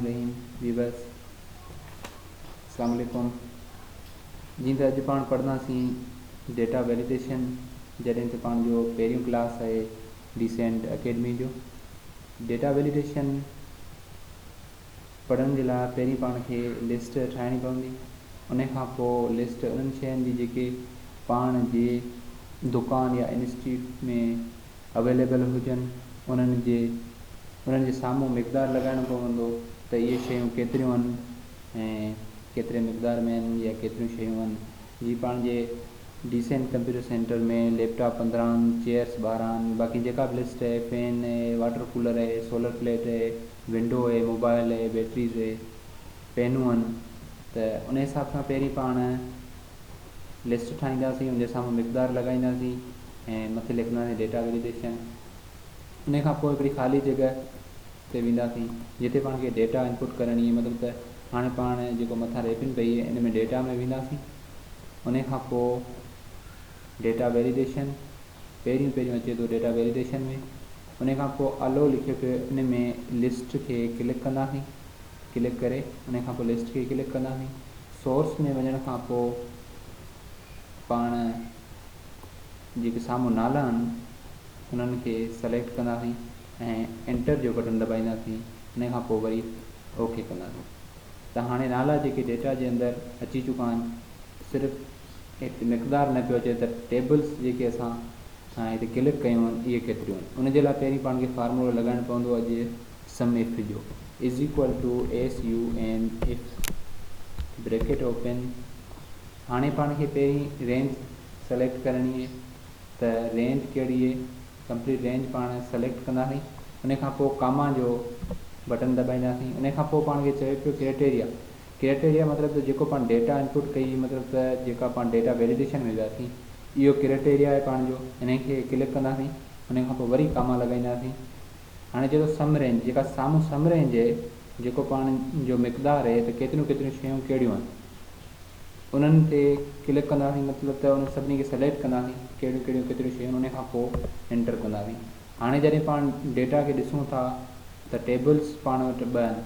الرحيم ويورس السلام عليڪم جيئن ته اڄ پاڻ پڙهنداسين ڊيٽا ويليڊيشن جڏهن ته پاڻ جو پهريون ڪلاس آهي ڊيسينٽ اڪيڊمي جو ڊيٽا ويليڊيشن پڙهڻ جي لاء پهرين پاڻ کي لسٽ ٺاهڻي پوندي ان کان پوء لسٽ انهن شين جي جيڪي پاڻ جي دڪان يا انسٽيٽيوٽ ۾ اويليبل هجن انهن جي انهن جي سامهون مقدار لڳائڻو پوندو ته اهي شيون ڪيتريون آهن ۽ ڪيتري مقدار ۾ آهن يا ڪيتريون شيون آهن جي پاڻ جي decent computer centre ۾ laptop 15 آهن چيئرس 12 آهن باقي جيڪا به لسٽ آهي فين آهي واٽر ڪولر آهي سولر پليٽ آهي ونڊو آهي موبائل آهي بيٽريز آهي پينون آهن ته ان حساب سان پهرين پاڻ لسٽ ٺاهينداسين ان جي سامهون مقدار لڳائينداسين ۽ مٿي لکنداسين ڊيٽا ويليڊيشن ان کان پوء هڪڙي خالي جڳهه تي وينداسين جتي پاڻ کي ڊيٽا انپوٽ ڪرڻي آهي مطلب ته هاڻي پاڻ جيڪو مٿان ريپن پئي آهي ان ۾ ڊيٽا ۾ وينداسين ان کان پوء ڊيٽا ويليڊيشن پهريون پهريون اچي ٿو ڊيٽا ويليڊيشن ۾ ان کان پوء الو لکيو پيو ان ۾ لسٽ کي ڪلڪ ڪنداسين ڪلڪ ڪري ان کان پوء لسٽ کي ڪلڪ ڪنداسين سورس ۾ وڃڻ کان پوء پاڻ جيڪي سامهون نالا آهن انهن کي سليڪٽ ڪنداسين ۽ انٽر جو بٽڻ دٻائينداسين ان کان پوء وري اوڪي ڪنداسين ته هاڻي نالا جيڪي ڊيٽا جي اندر اچي چڪا آهن صرف هت مقدار نه پيو اچي ته ٽيبلز جيڪي اسان هتي ڪلڪ ڪيون آهن اهي ڪيتريون آهن ان جي لاء پهرين پاڻ کي فارمولو لڳائڻو پوندو اڄ سم اف جو is equal to S U M if bracket open هاڻي پاڻ کي پهرين رينج سليڪٽ ڪرڻي آهي ته رينج ڪهڙي آهي ڪمپليٽ رينج پاڻ سليڪٽ ڪنداسين ان کان پوء ڪاما جو بٽن دٻائينداسين ان کان پوء پاڻ کي چوي پيو ڪرائيٽيريا ڪرائيٽيريا مطلب ته جيڪو پاڻ ڊيٽا انپوٽ ڪئي مطلب ته جيڪا پاڻ ڊيٽا ويليڊيشن ۾ وياسين اهو ڪرائيٽيريا آهي پاڻ جو ان کي ڪلڪ ڪنداسين ان کان پوء وري ڪاما لڳائينداسين هاڻي چئي ٿو سم رينج جيڪا سامهون سم رينج آهي جيڪو پاڻ جو مقدار آهي ته ڪيتريون ڪيتريون شيون ڪهڙيون آهن انهن تي ڪلڪ ڪنداسين مطلب ته انهن سڀني کي سليڪٽ ڪنداسين ڪهڙيون ڪهڙيون ڪيتريون شيون ان کان پوء انٽر ڪنداسين هاڻي جڏهن پاڻ ڊيٽا کي ڏسون ٿا ته ٽيبلز پاڻ وٽ ٻه آهن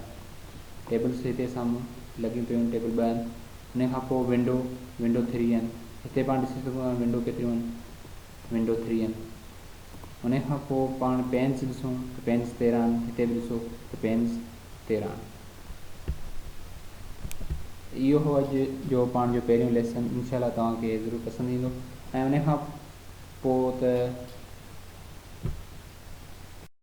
ٽيبلز هتي سامهون لڳيون پيون آهن ٽيبل ٻه آهن ان کان پوء ونڊو ونڊو ٿري آهن هتي پاڻ ڏسي سگهون ٿا ونڊو ڪيتريون آهن ونڊو ٿري آهن انهيء کان پوء پاڻ پينز ڏسون ته پينز 13 آهن، هتي به ڏسو ته پينز 13 آهن. اهو هو اڄ جو پاڻ جو پهريون ليسن انشاء الله توهان کي ضرور پسند ايندو ۽ انهيء کان پوء ته